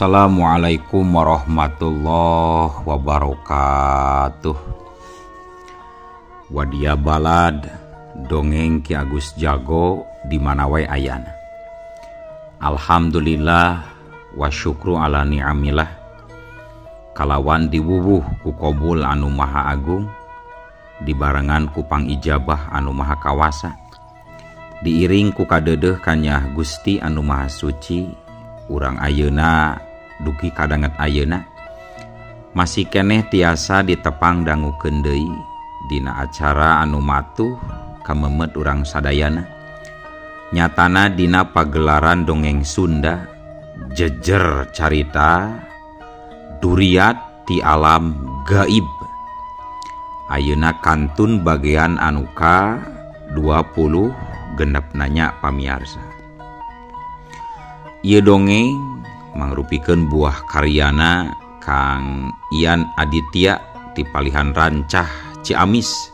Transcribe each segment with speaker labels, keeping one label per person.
Speaker 1: Assalamualaikum warahmatullahi wabarakatuh. Wadia balad dongeng Ki Agus Jago di mana wae ayana. Alhamdulillah wa syukru ala ni'amillah. Kalawan diwuwuh ku kobul anu maha agung, dibarengan ku pangijabah anu maha kawasa, diiring ku kadedeh kanyah Gusti anu maha suci. Urang ayeuna dugi kadanget ayeuna masih keneh tiasa ditepang dangukeun deui dina acara anu matuh kamemet urang sadayana. Nyatana dina pagelaran dongeng Sunda jejer carita duriat ti alam gaib. Ayeuna kantun bagian anu ka 20 genep nanya pamiarsa. Ieu dongeng mangrupikeun buah karyana Kang Ian Aditya ti palihan Rancah Ciamis.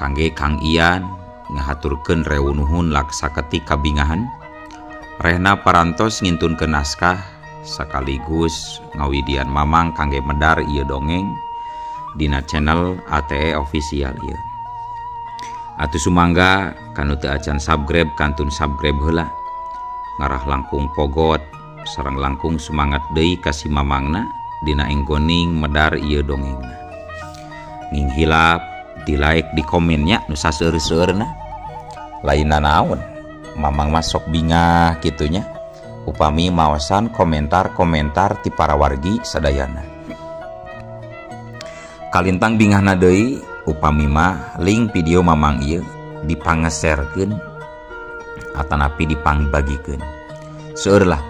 Speaker 1: Kangge Kang Ian ngahaturkeun reunuhun laksaketi kabingahan rehna parantos ngintunkeun naskah sekaligus ngawidian mamang kangge medar ieu dongeng dina channel ATE Official ieu. Atuh sumangga kanu teu acan subscribe kantun subscribe heula. Ngarah langkung pogot sareng langkung semangat deui ka si mamangna dina enggoning medar ieu dongengna. Nging hilap di like di komennya nu saseur-seurna. Lainna naon mamang mah sok bingah kitunya upami maosan komentar-komentar ti para wargi sadayana. Kalintang bingahna deui upami mah link video mamang ieu dipangeserkeun atanapi dipangbagikeun. Seueur lah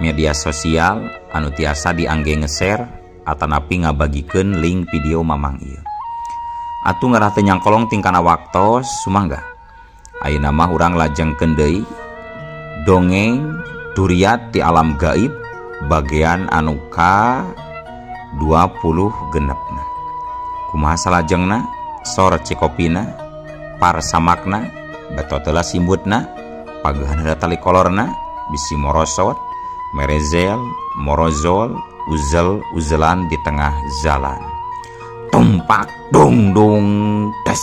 Speaker 1: media sosial anu tiasa diangge ngeser atanapi ngabagikeun link video mamang ieu. Atuh ngarah teu nyangkolong tingkana waktos sumangga. Ayeuna mah urang lajengkeun deui dongeng duriat di alam gaib bagian anu ka 20 genepna. Kumaha salajengna, sor cikopina, parsamakna, beto teula simbutna, pagehan heula tali kolorna, bisi morosot, merezel, morozol, uzel uzelan di tengah jalan. Tumpak dung dung des.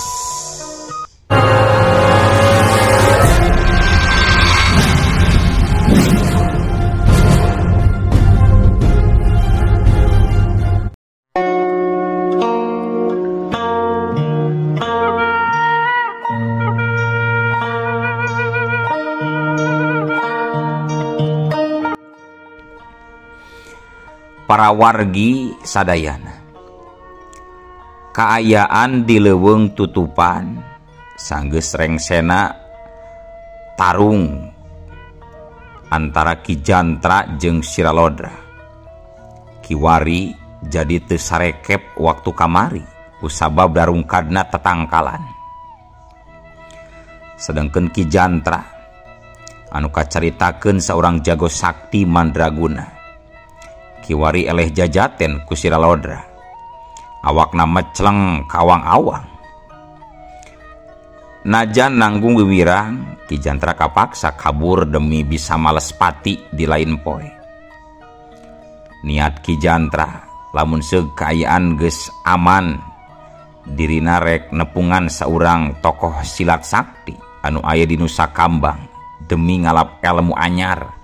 Speaker 1: Para wargi sadayana, kaayaan di leuweung tutupan sanggeus rengsena tarung antara Ki Jantra jeung Siralodra. Kiwari jadi teu sarekep waktu kamari kusabab darungkadna tetangkalan. Sedangkeun Ki Jantra anu kacaritakeun saurang jago sakti mandraguna, kiwari eleh jajaten ku Siralodra. Awakna mecleng kawang-awang. Najan nanggung wiwirang, Ki Jantra kapaksa kabur demi bisa males pati di lain poe. Niat Ki Jantra lamun seug kaayaan geus aman, dirina rek nepungan saurang tokoh silat sakti anu aya di Nusa Kambang demi ngalap elmu anyar.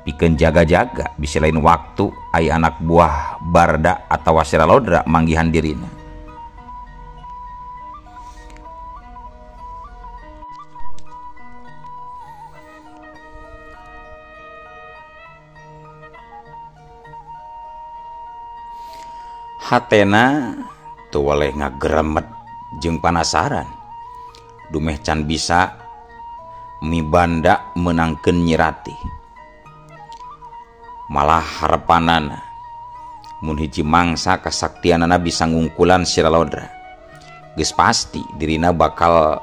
Speaker 1: Pikeun jaga-jaga bisa lain waktu aya anak buah Barda atawa Siralodra manggihan dirina. Hatena teu weleh ngageremet jeung panasaran. Dumeh can bisa mibanda meunangkeun Nyi Ratih. Malah harepanana mun hiji mangsa kasaktianana bisa ngungkulan Siralodra, geus pasti dirina bakal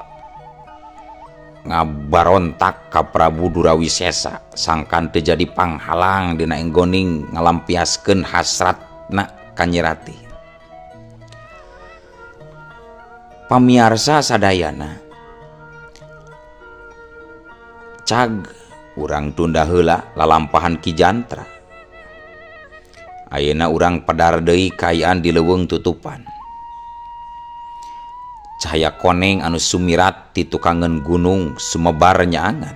Speaker 1: ngabarontak ka Prabu Durawisesa sangkan teu jadi panghalang dina enggoning ngalampiaskeun hasratna ka Nyi Ratih. Pamiarsa sadayana, cag urang tunda heula lalampahan Ki Jantra Ayeuna urang pedar deui kaayaan di leuweung tutupan. Cahaya koneng anu sumirat ti tukangeun gunung sumebar nyaangan.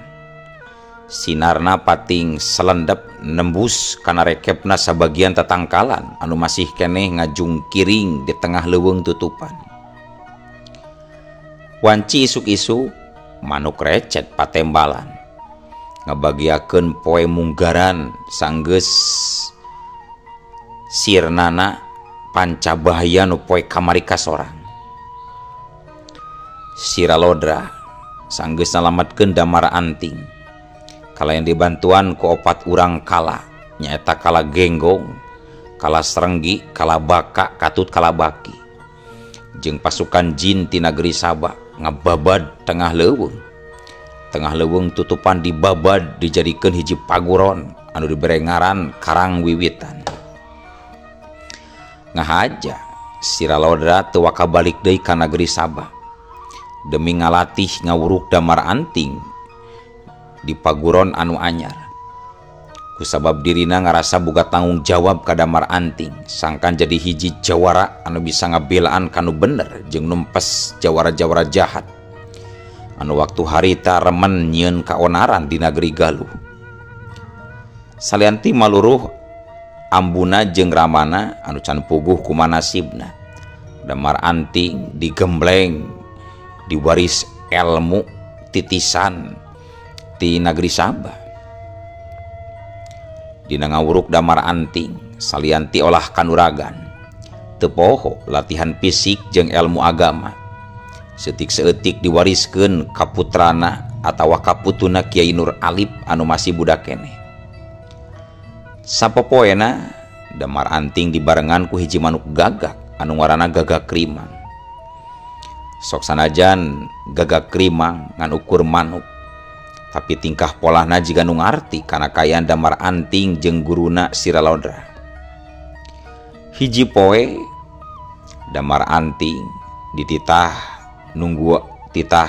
Speaker 1: Sinarna pating selendep nembus kana rekepna sabagian tatangkalan anu masih keneh ngajungkiring di tengah leuweung tutupan. Wanci isuk-isuk manuk recet patembalan ngabagiakeun poe munggaran sanggeus sirnana pancabahaya nu poe kamari kasorang. Siralodra sanggeus nyalametkeun Damar Anting kalayan dibantuan ku opat urang kala nyaeta kala Genggong, kala Serenggi, kala Baka, katut kala Baki jeung pasukan jin ti negeri Sabah ngababad tengah leuweung. Tengah leuweung tutupan dibabad dijadikeun hiji paguron anu dibere ngaran Karang Wiwitan. Ngahaja Siralodra teu waka balik deui ka negeri Sabah demi ngalatih ngawuruk Damar Anting di paguron anu anyar. Kusabab dirina ngarasa boga tanggung jawab ka Damar Anting sangkan jadi hiji jawara anu bisa ngabelaan kanu bener jeung numpes jawara-jawara jahat anu waktu harita remen nyieun kaonaran di negeri Galuh. Salianti maluruh ambuna jeung ramana anu can puguh kumaha nasibna, Damar Anting digembleng diwaris elmu titisan ti negeri Sabah. Dina ngawuruk Damar Anting salianti olah kanuragan teu poho latihan fisik jeung ilmu agama setik-seetik diwariskeun ka putrana atawa ka putuna Kiai Nur Alif anu masih budak keneh. Sapopoena Damar Anting dibarengan ku hiji manuk gagak anu ngaranna Gagak Rimang. Sok sanajan Gagak Rimang ngan ukur manuk, tapi tingkah polahna jiga nu ngarti kana kaayaan Damar Anting jeung guruna Siralodra. Hiji poe Damar Anting dititah nunggu titah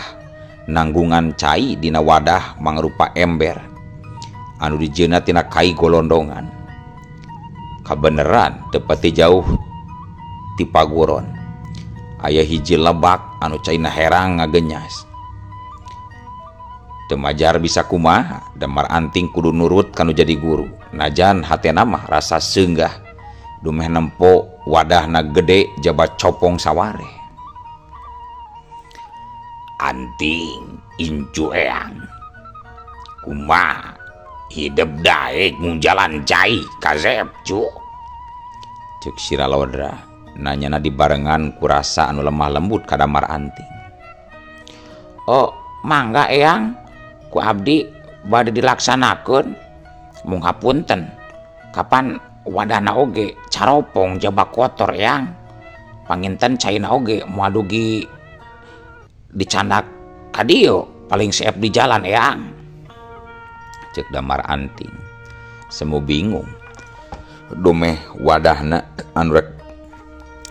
Speaker 1: nanggungan cai dina wadah mangrupa ember anu dijeuna tina kai golondongan. Kabeneran teu pati jauh ti paguron aya hiji lebak anu caina herang ngagenyas. Teu majar bisa kumaha Damar Anting kudu nurut kanu jadi guru. Najan hatena mah rasa seunggah dumeh nempo wadahna gede jabat copong saware. Anting incu eang kumaha hidep daek ngjalan cai kasep cu. Ceuk Siralodra nanyana dibarengan kurasa anu lemah lembut ka Damar Anting. Oh mangga eang, ku abdi bade dilaksanakeun mung hapunten kapan wadahna oge caropong jaba kotor eang, panginten caina oge moal dugi dicandak ka dieu paling seep di jalan eang. Ceuk Damar Anting semu bingung dumeh wadahna anu rek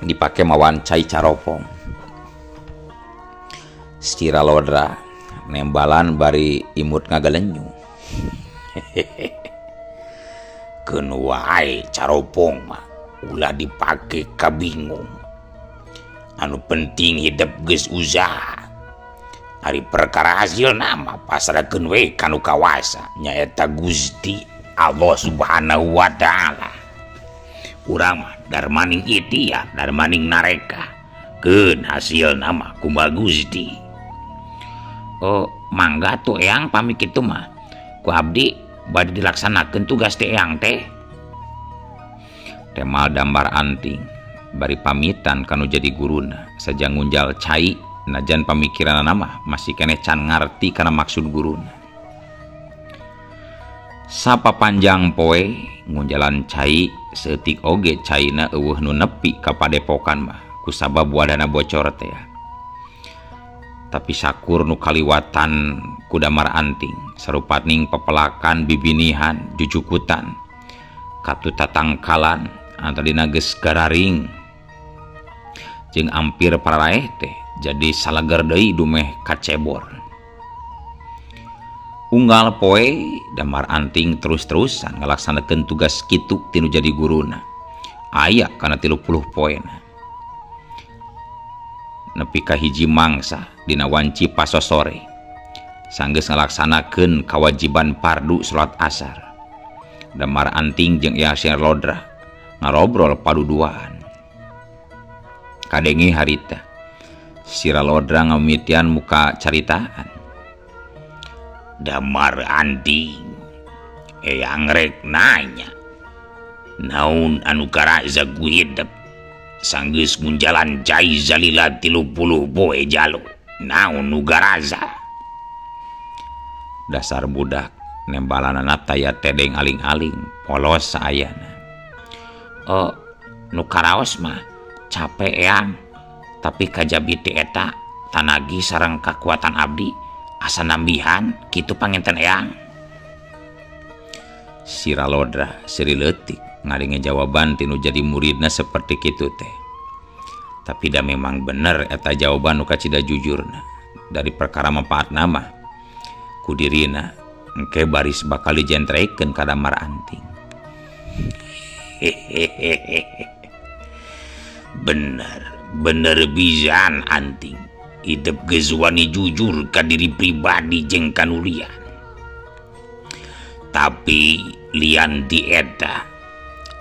Speaker 1: dipake mawan cai caropong. Siralodra nembalan bari imut ngagalenyu. Keun wae caropong mah ulah dipake kabingung. Anu penting hidep geus usaha. Ari perkara hasilna mah pasrahkeun we ka nu kawasa nyaeta Gusti Allah Subhanahu wa taala. Urang mah darmaning ikhtiar, darmaning nareka. Keun hasilna mah kumaha Gusti. Oh mangga tuh eang pami kitu mah ku abdi bade dilaksanakeun tugas teh eang teh. Temal Damar Anting bari pamitan kanu jadi guruna saja ngunjal cai najan pamikiranana mah masih keneh can ngarti kana maksud guruna. Sapa panjang poe ngunjalan cai seutik oge caina eueuh nu nepi ka padepokan mah kusabab wadana bocor teh. Tapi sakur nu kaliwatan ku Damar Anting sarupaning pepelakan bibinihan jujukutan katu tatangkalan antadina geus gararing jeung ampir pararaeh teh jadi salager deui dumeh kacebor. Unggal poe Damar Anting terus-terusan ngalaksanakeun tugas kitu tinu jadi guruna. Aya kana 30 poena. Nepi ka hiji mangsa dina wanci pasosore. Sanggeus ngalaksanakeun kawajiban fardu salat asar. Damar Anting jeung Eyang Sira Lodra ngarobrol paduduaan. Kadenge harita Sira Lodra ngamimitian muka caritaan.
Speaker 2: Damar Anting, eyang rek nanya, naon anu karaza ku hidep sanggeus ngunjalan cai zalila 30 poe jalu, naon nu garaza?
Speaker 1: Dasar budak nembalanana taya tedeng aling-aling polos saayana.
Speaker 2: Oh, nu karaos mah capek eyang, tapi kajabi ti eta tanagi sareng kakuatan abdi asa nambihan kitu panginten eyang.
Speaker 1: Sira Lodra seri leutik ngadenge jawaban tinu jadi muridna seperti kitu teh. Tapi da memang bener eta jawaban nu kacida jujurna dari perkara manfaatna mah kudirina engke baris bakal dijentrekeun ka Damar Anting.
Speaker 2: Hehehe. Bener, bener pisan Anting. Hidup geus wani jujur ka diri pribadi jeung kanulian. Tapi lian ti eta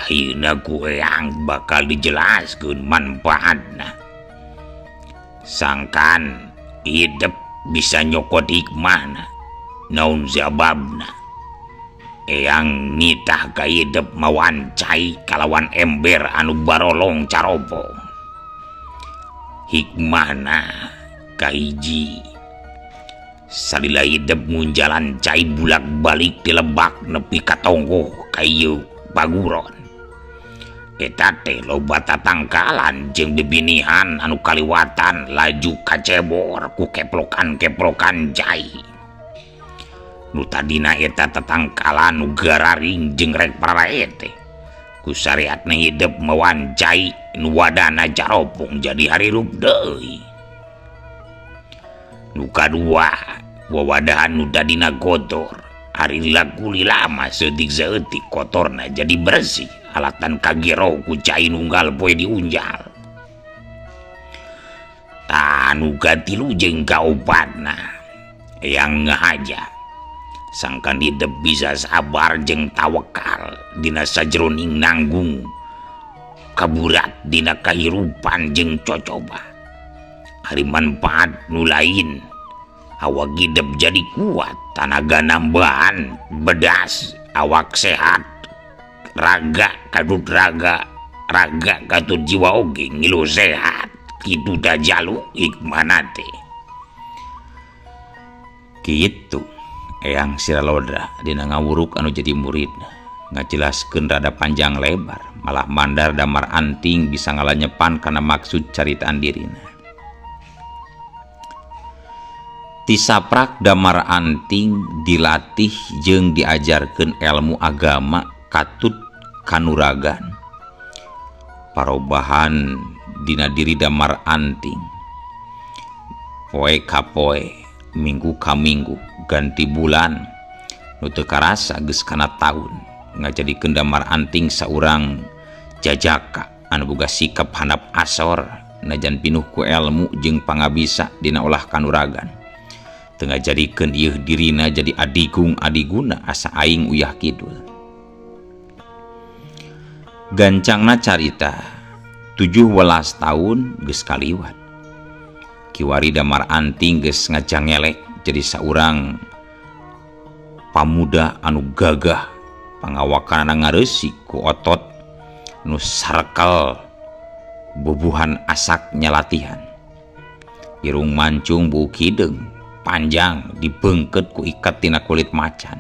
Speaker 2: ayeuna ku eyang bakal dijelaskeun manfaatna. Sangkan hidup bisa nyokot hikmahna, naon sababna? Eyang nitah ka hidup mawan cai kalawan ember anu barolong caropo. Hikmahna kahiji, salila hidup ngunjalan cai bulak-balik di lebak nepi ka tonggoh ka ieu paguron. Eta teh loba tatangkalan jeung bibinihan anu kaliwatan laju kacebor ku keplokan-keplokan cai. Nu tadina eta tatangkalan nu gararing jeung rek pararae teh. Ku syariatna hidup mawan cai nu wadana caropong jadi harirup deui. Nu kadua, wawadahan nu tadina kotor, ari laku lama seutik-seutik kotorna jadi bersih, alatan kagero ku cai nunggal poe diunjal. Tah nu katilu jeung kaopatna, eyang ngahaja. Sangkan hidup bisa sabar jeung tawakal dina sajroning nanggung kaburat dina kahirupan jeung cocoba. Ari manfaat nu lain, awak hidup jadi kuat, tanaga nambahan, bedas, awak sehat, raga katut raga, raga katut jiwa oge ngilu sehat, kitu da jalu hikmahna teh.
Speaker 1: Kitu Eyang Sira Lodra dina ngawuruk anu jadi muridna, ngajelaskeun rada panjang lebar, malah mandar Damar Anting bisa ngalanyepan kana maksud caritaan dirina. Tisaprak Damar Anting dilatih jeung diajarkeun ilmu agama katut kanuragan. Parobahan dina diri Damar Anting poe ka poe, minggu ka minggu, ganti bulan, nu teu karasa geus kana taun, ngajadikeun Damar Anting saurang jajaka anu boga sikap handap asor, najan pinuh ku elmu jeung pangabisa dina olah kanuragan. Teu ngajadikeun ieu dirina jadi adigung adiguna asa aing uyah kidul. Gancangna carita 17 tahun geus kaliwat. Kiwari Damar Anting geus ngajangelek jadi saurang pamuda anu gagah, pangawakanana ngareusi ku otot nu sarkel bubuhan asak nyalatihan. Irung mancung buuk hideung panjang dibeungkeut ku ikat tina kulit macan.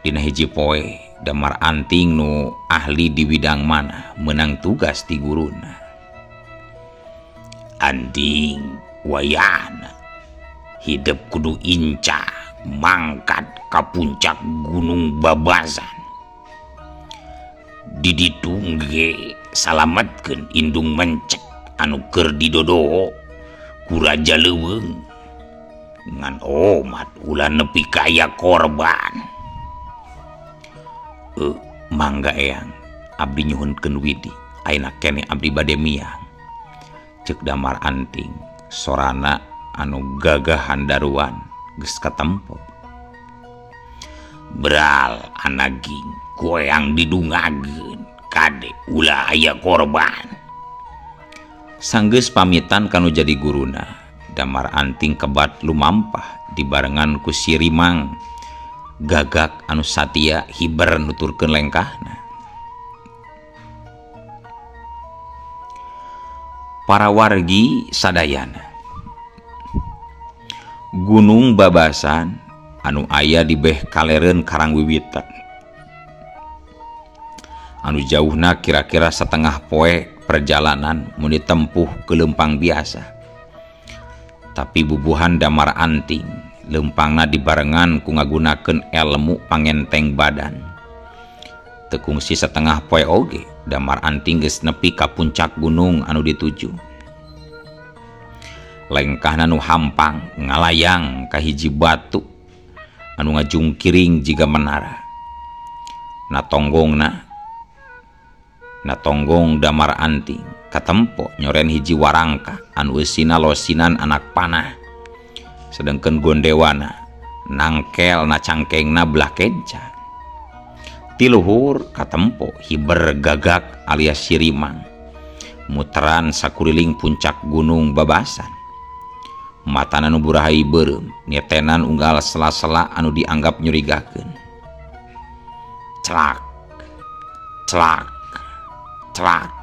Speaker 1: Dina hiji poe Damar Anting nu ahli di bidang mana menang tugas ti guruna.
Speaker 2: Anting wayahna hidup kudu incah mangkat ka puncak gunung Babasan. Di ditu ge salametkeun indung mencek anu keur didodoho ku Raja Leuweung. Ngan omat ulah nepi kaya korban.
Speaker 1: Mangga eyang, Abdi nyuhunkeun widi ayeuna keneh abdi bade miang. Ceuk Damar Anting sorana anu gagah handaruan geus katempo.
Speaker 2: Bral anaging goyang didungageun kade ulah aya korban.
Speaker 1: Sanggeus pamitan kanu jadi guruna, Damar Anting kebat lumampah dibarengan ku si Rimang gagak anu satia hiber nuturkeun lengkahna. Para wargi sadayana, Gunung Babasan anu aya di beh kalereun Karangwiwitan anu jauhna kira-kira setengah poe perjalanan mun ditempuh ke lempang biasa. Tapi bubuhan Damar Anting lempangna dibarengan ku ngagunakeun elmu pangenteng badan. Teu kungsi setengah poe oge Damar Anting geus nepi ka puncak gunung anu dituju. Lengkahna nu hampang ngalayang ka hiji batu anu ngajungkiring jiga menara. Na tonggong Damar Anting katempo nyoren hiji warangka anu eusina losinan anak panah. Sedengkeun gondewana nangkel na cangkengna belah kenca. Ti luhur katempo hiber gagak alias sirimang muteran sakuriling puncak gunung Babasan. Matana nu burahay beureum nyetenan unggal sela-sela anu dianggap nyurigakeun. Celak celak celak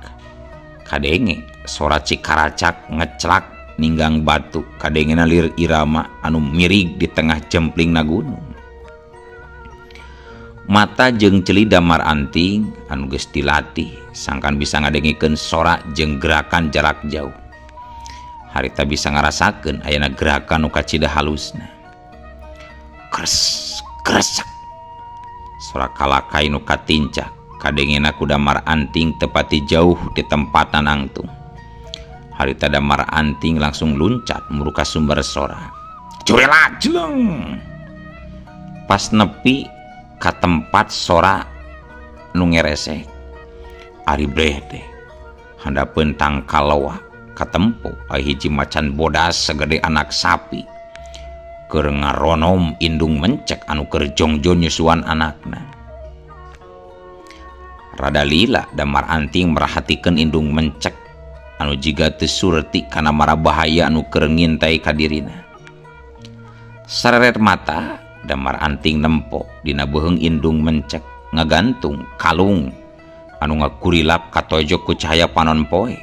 Speaker 1: kadenge sora cikaracak ngecelak ninggang batu kadengena lir irama anu mirig di tengah jemplingna gunung. Mata jeung ceuli Damar Anting anu geus dilatih sangkan bisa ngadengikeun sora jeung gerakan jarak jauh. Harita bisa ngarasakeun ayana gerakan nu kacida halusna. Kres kresek sora kalakai nu katincak kadengena ku Damar Anting tepati jauh di tempat nangtung. Harita Damar Anting langsung luncat muruka sumber sora.
Speaker 2: Curelat jeleng.
Speaker 1: Pas nepi ka tempat sora nu ngeresek, ari breh teh handapeun tangkal loa katempo aya hiji macan bodas segede anak sapi keur ngaronom indung mencek anu keur jongjon nyusuan anakna. Rada lila Damar Anting merhatikeun indung mencek anu jiga teu surti kana mara bahaya anu keur ngintai ka dirina. Sareret mata Damar Anting nempo dina beuheung indung mencek ngagantung kalung anu ngakurilap katojok ku cahaya panon poe.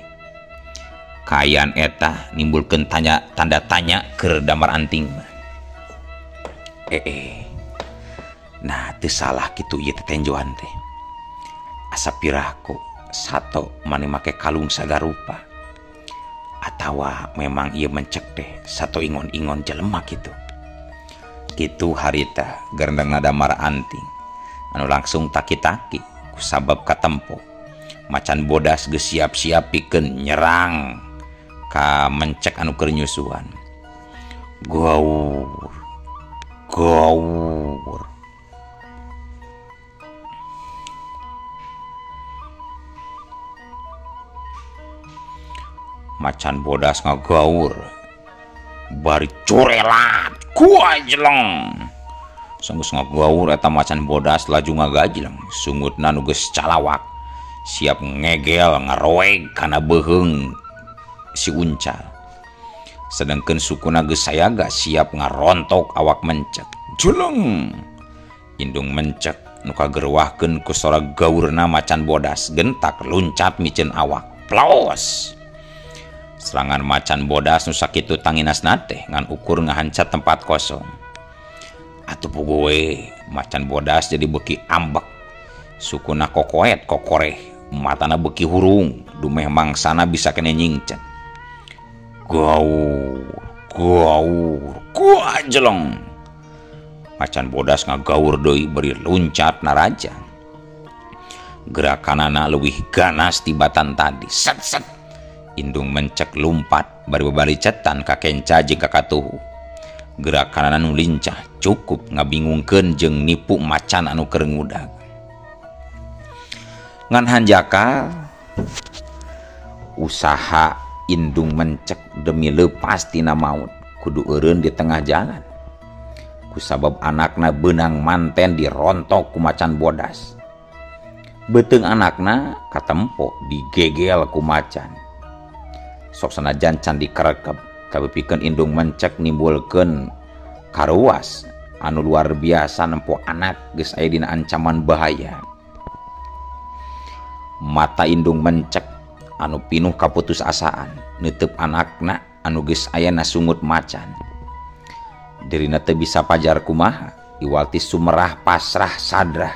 Speaker 1: Kaayaan eta nimbulkeun tanda tanya keur Damar Anting. Nah teu salah kitu ieu tetenjoan teh. Asa piraku sato mani make kalung sagarupa. Atawa memang ieu mencek teh sato ingon-ingon jelema kitu. Kitu harita gerendengna Damar Anting anu langsung taki-taki kusabab katempo macan bodas geus siap-siap pikeun nyerang ka mencek anu keur nyusuan. Gaur gaur macan bodas ngagaur bari
Speaker 2: Curelat kuajleng.
Speaker 1: Sanggeus ngagaur eta macan bodas laju ngagajleng sungutna nu geus calawak siap ngegel ngaroeg kana beuheung si uncal. Sedengkeun sukuna geus sayaga siap ngarontok awak mencek. Jeleng indung mencek nu kagerwahkeun ku sora gaurna macan bodas gentak luncat miceun awak. Plos serangan macan bodas nu sakitu tanginasna teh ngan ukur ngahancat tempat kosong. Atuh puguh we macan bodas jadi beuki ambek, sukuna kokoet kokoreh, matana beuki hurung dumeh mangsana bisa kene nyingcet. Gaur gaur kuajeleng macan bodas ngagaur deui bari luncat naraja. Gerakanana leuwih ganas tibatan tadi. Set set indung mencek lumpat bari babari cetan ka kenca jeung ka katuhu. Gerakanana nu lincah cukup ngabingungkeun jeung nipu macan anu keur ngudag. Ngan hanjakal usaha indung mencek demi lepas tina maut kudu eureun di tengah jalan. Kusabab anakna beunang manten dirontok ku macan bodas. Beuteung anakna katempo digegel ku macan. Sok sanajan can dikerekep kabepikeun indung mencek nimbulkeun karuas anu luar biasa nempo anak geus aya dina ancaman bahaya. Mata indung mencek anu pinuh kaputusasaan neuteub anakna anu geus aya na sungut macan. Dirina teu bisa pajar kumaha iwal ti sumerah pasrah sadrah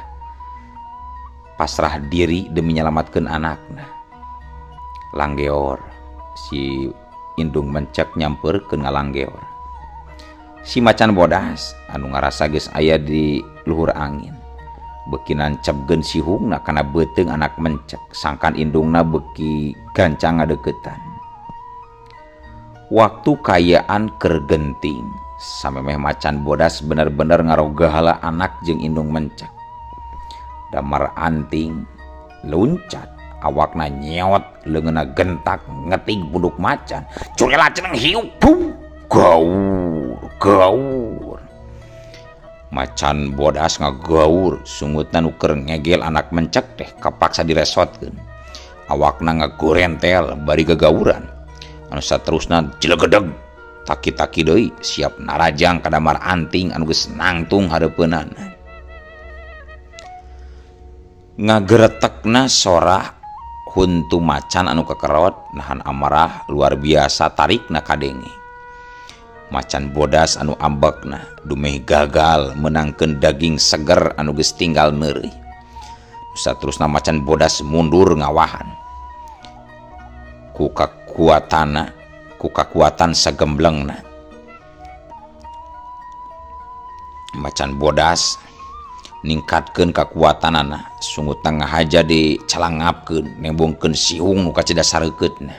Speaker 1: pasrah diri demi nyalamatkeun anakna. Langgeor si indung mencek nyamperkeun ngalanggeor. Si macan bodas anu ngarasa geus aya di luhur angin beuki nancebkeun sihungna kana beuteung anak mencek sangkan indungna beuki gancang ngadeuketan. Waktu kayaan keur genting samemeh macan bodas bener-bener ngarogahala anak jeung indung mencek. Damar anting luncat awakna nyeot leungeunna gentak ngetig punduk macan. Curela ceneng hiup gaur gaur. Macan bodas ngagaur sungutna nu keur ngegel anak mencek teh kapaksa diresotkeun. Awakna ngagorentel bari gagauran. Anu saterusna jelegedeg taki-taki deui siap narajang ka damar anting anu geus nangtung hareupeunana. Ngageretekna sora huntu macan anu kekerot nahan amarah luar biasa tarikna kadenge. Macan bodas anu ambekna dumeh gagal menangkeun daging seger anu geus tinggal neureuy. Saterusna macan bodas mundur ngawahan. Ku kakuatana, ku kakuatan sagemblengna. Macan bodas ningkatkeun kakuatanana, sungutna ngahaja dicalangapkeun, nembongkeun sihung nu kacida sareukeuteuna.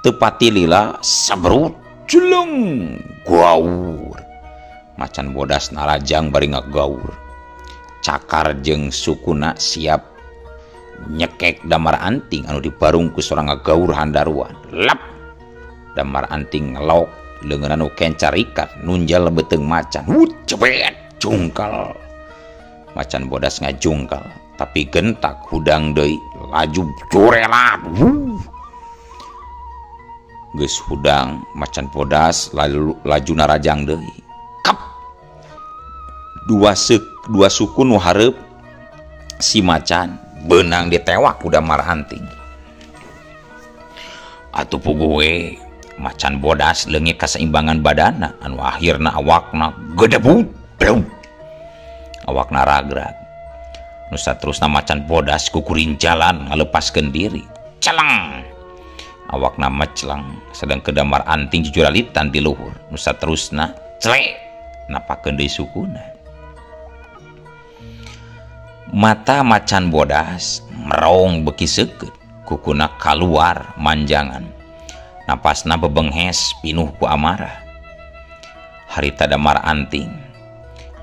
Speaker 1: Teu pati lila sabrut jeleng gaur. Macan bodas narajang bari ngagaur. Cakar jeung sukuna siap nyekek damar anting anu dibarung ku sorang ngagaur handaruan. Lep damar anting ngelok leungeunna nu kencar ikat nunjal beuteung macan. Wut cebet jungkal. Macan bodas ngajungkal tapi gentak hudang deui laju jorelat. Geus hudang macan bodas laju narajang deui. Kap. Dua suku nu hareup si macan beunang ditewak ku damar anting. Atuh puguh we macan bodas leungit kaseimbangan badana anu akhirna awakna gedebut blum. Awakna ragrag. Nu saterusna macan bodas kukurin jalan ngalepaskeun diri. Celeng. Awakna mecleng sedang damar anting jujuralitan di luhur. Nu saterusna celek napakeun deui sukuna. Mata macan bodas merong beuki seukeut, kukuna kaluar manjangan. Napasna bebenghes pinuh ku amarah. Harita damar anting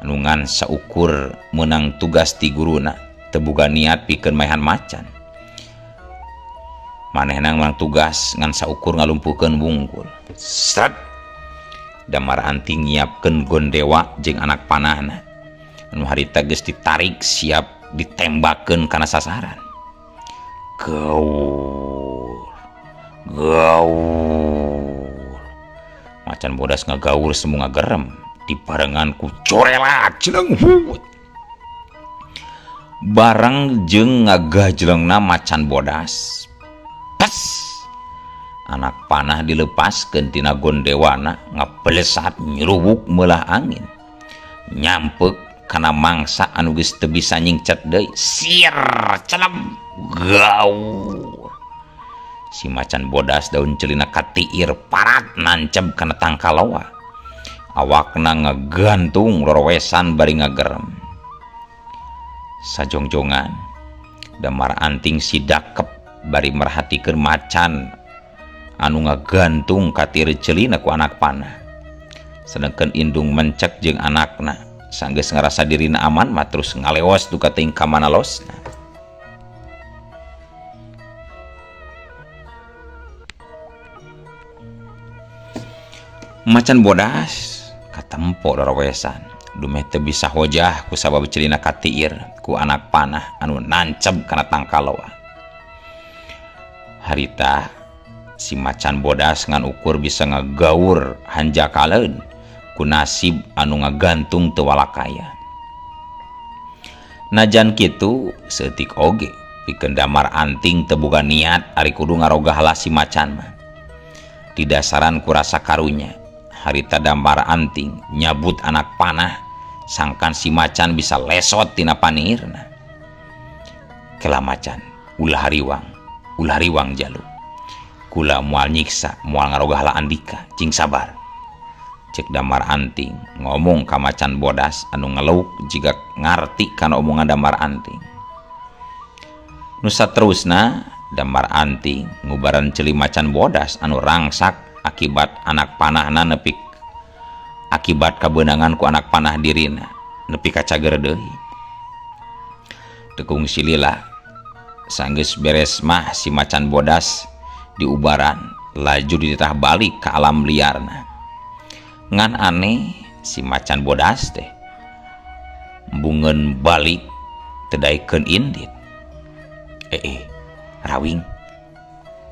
Speaker 1: anu ngan saukur meunang tugas ti guruna teu boga niat pikeun maehan macan. Manehna meunang tugas ngan saukur ngalumpuhkeun wungkul. Sret. Damar anting nyiapkeun gondewa jeung anak panahna. Anu harita geus ditarik siap ditembakkeun kana sasaran. Gaur. Gaur. Macan bodas ngagaur semu ngagerem dibarengan ku corelat jeleng hut. Bareng jeung ngagajlengna macan bodas. Pes. Anak panah dilepaskeun tina gondewana ngabelesat nyerubuk meulah angin. Nyampek kana mangsa anu geus teu bisa nyingcet deui. Sir celem gaur. Si macan bodas daun celina katiir parat nancep kana tangkaloa. Awakna ngagantung rorowesan bari ngagerem. Sajongjongan damar anting si dakep bari merhatikeun macan anu ngagantung katir celina ku anak panah. Sedangkan indung mencek jeung anakna sanggeus ngarasa dirina aman mah terus ngaleos duka teuing ka mana losna. Macan bodas katempo darawesan dumeh teu bisa hojah ku sabab celina katiir ku anak panah anu nanceb kana tangkaloa. Harita si macan bodas ngan ukur bisa ngagaur hanjakaleun ku nasib anu ngagantung teu walakaya. Najan kitu seutik oge pikeun Damar Anting teu boga niat ari kudu ngarogah si macan mah. Didasaran ku rasa karunya harita Damar Anting nyabut anak panah sangkan si macan bisa lesot tina panirna. Kela macan ulah riwang jalu. Kula moal nyiksa moal ngarogah la andika cing sabar. Cek Damar Anting ngomong ka macan bodas anu ngeluk jiga ngarti kana omongan Damar Anting. Nu saterusna Damar Anting ngubaran ceuli macan bodas anu rangsak akibat anak panahna nepi akibat kabeunangan ku anak panah dirina nepi ka cager deui. Teu kungsi lila sanggeus beres mah si macan bodas diubaran laju dititah balik ka alam liarna. Ngan aneh si macan bodas teh bungeun balik teu daekeun indit. Rawing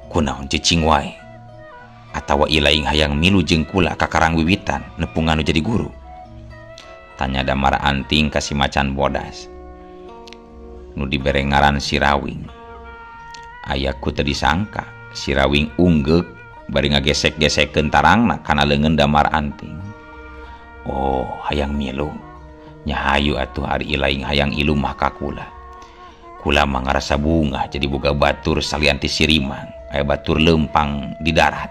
Speaker 1: kunaon cicing wae atawa ilaing hayang milu jeung kula ka karang wiwitan nepungan nu jadi guru? Tanya Damar Anting ka si macan bodas nu dibere ngaran si Rawing. Aya ku teu disangka si Rawing unggeuk bari ngagesek-gesekeun tarangna kana leungeun Damar Anting. Oh, hayang milu. Nya hayu atuh ari ilaing hayang ilu mah ka kula. Kula mah ngarasa bungah jadi boga batur salian ti sirimang, aya batur leumpang di darat.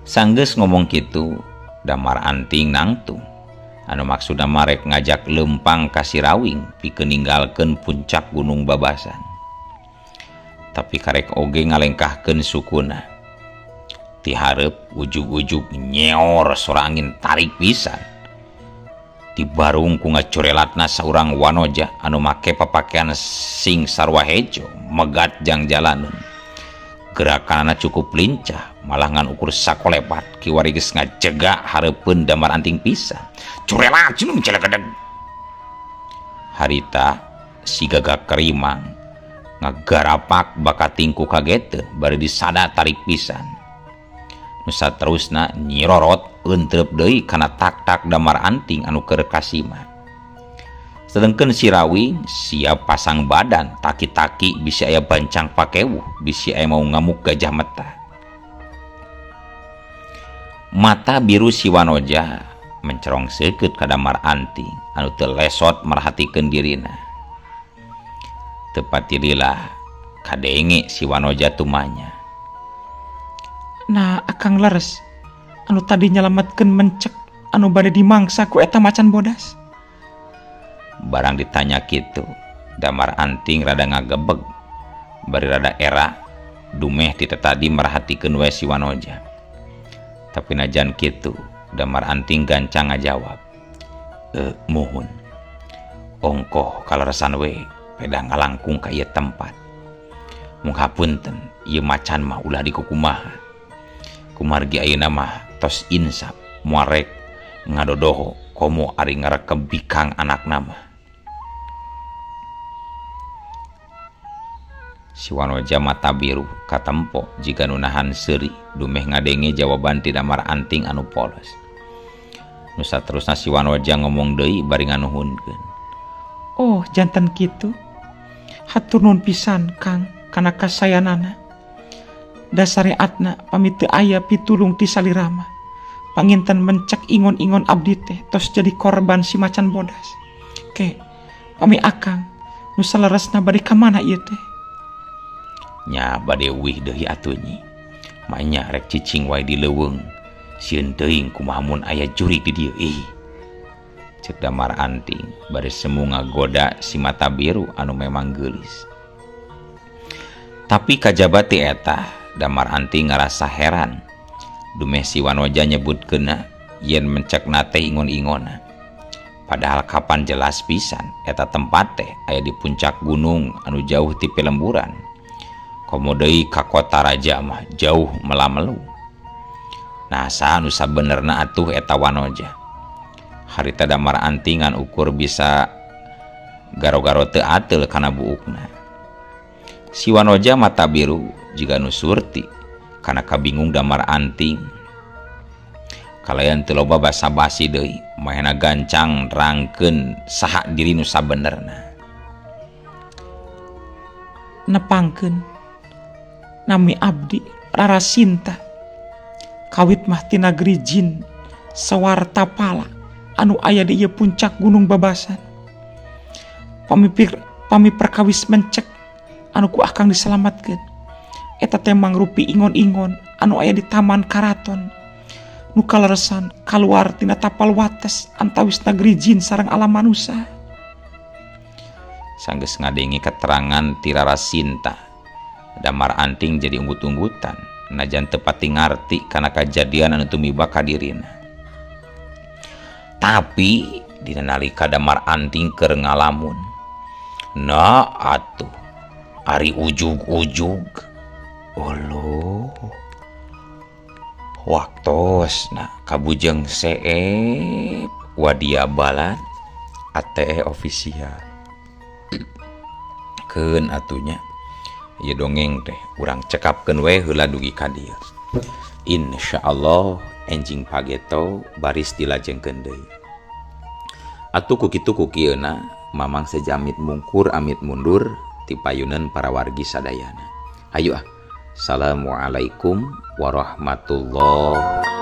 Speaker 1: Sanggeus ngomong kitu, Damar Anting nangtung. Anu maksudna marek ngajak leumpang ka si Rawing pikeun ninggalkeun puncak Gunung Babasan. Tapi karek oge ngalengkahkeun sukuna. Ti hareup ujug-ujug nyeor sora angin tarik pisan. Di barung ku ngacorelatna saurang wanoja anu make papakean sing sarua hejo megat jang jalaneun. Gerakanana cukup lincah, malah ngan ukur sakolepat kiwari geus ngajega hareupeun Damar Anting pisan. Corelat cenung celegedeg. Harita si gagak kerimang ngagarapak bakating ku kageteun bari disada tarik pisan. Nu saterusna nyirorot entrep deui kana tak-tak Damar Anting anu keur kasima. Sedengkeun si Rawing siap pasang badan taki-taki bisi aya bancang pakewuh bisi aya mau ngamuk gajah meta. Mata biru si wanoja mencerong seukeut ka Damar Anting anu teu lesot merhatikeun dirina. Teu patililah kadenge si wanoja tumanya.
Speaker 3: Nah, akang leres anu tadi nyelametkeun mencek anu bade dimangsa ku eta macan bodas.
Speaker 1: Barang ditanya kitu, Damar Anting rada ngagebeg bari rada era dumeh ti tadi merhatikeun we si wanoja. Tapi najan kitu, Damar Anting gancang ngajawab. Muhun. Ongkoh kaleresan we peda ngalangkung ka ieu tempat. Mung hapunten ieu macan mah ulah dikukumaha. Kumargi ayeuna mah tos insap moal rek ngadodoho komo ari ngarekeb bikang anakna mah. Si wanoja mata biru katempo jiga nu nahan seuri dumeh ngadenge jawaban ti Damar Anting anu polos. Nu saterusna si wanoja ngomong deui bari nganuhunkeun.
Speaker 3: Oh, jantan kitu. Hatur nuhun pisan Kang kana kasayanana. Da syariatna pamit teu aya pitulung ti salirama. Panginten mencek ingon-ingon abdi teh tos jadi korban si macan bodas. Ke, pami akang nu saleresna bade ka mana ieu teh?
Speaker 1: Nya bade uih deui atuh nyi. Manya rek cicing wae di leuweung. Sieun teuing kumaha mun aya jurig di dieu ih. Cek Damar Anting bari semu ngagoda si mata biru anu memang geulis. Tapi kajaba ti eta Damar Anting ngarasa heran. Dumeh si wanoja nyebutkeunna yen mencekna teh ingon-ingona. Padahal kapan jelas pisan eta tempat teh aya di puncak gunung anu jauh ti pilemburan. Komo deui ka kota raja mah jauh melamelu. Nah saha nu sabenerna atuh eta Wanoja. Harita Damar Antingan ukur bisa garo-garo teu ateul kana buukna. Si Wanoja mata biru jiga nu surti kana kabingung Damar Anting. Kalayan teu loba basa-basi deui, mahena gancang rangkeun saha diri nu sabenerna.
Speaker 3: Nepangkeun nami abdi Rara Sinta. Kawit mah ti nagri jin Sawartapala anu aya di ieu puncak Gunung Babasan. Pami perkawis mencek anu ku akang diselamatkeun. Eta teh mangrupi ingon-ingon anu aya di Taman Karaton. Nu kaleresan kaluar tina tapal wates antawis nagri jin sareng alam manusa.
Speaker 1: Sanggeus ngadengi keterangan ti Rara Sinta, Damar Anting jadi unggut-unggutan najan teu pati ngarti kana kajadian anu tumiba ka dirina. Tapi dina nalika Damar Anting keur ngalamun, nah atuh ari ujug-ujug olo waktosna kabujeng seep wadia balan ATE official. Keun atunya ieu dongeng teh urang cekapkeun we heula dugi ka dieu. Insyaallah enjing pageto baris dilajengkeun deui. Atuh ku kitu ku kieuna Mamang sejamit mungkur amit mundur ti payuneun para wargi sadayana. Hayu ah. Assalamualaikum warahmatullahi.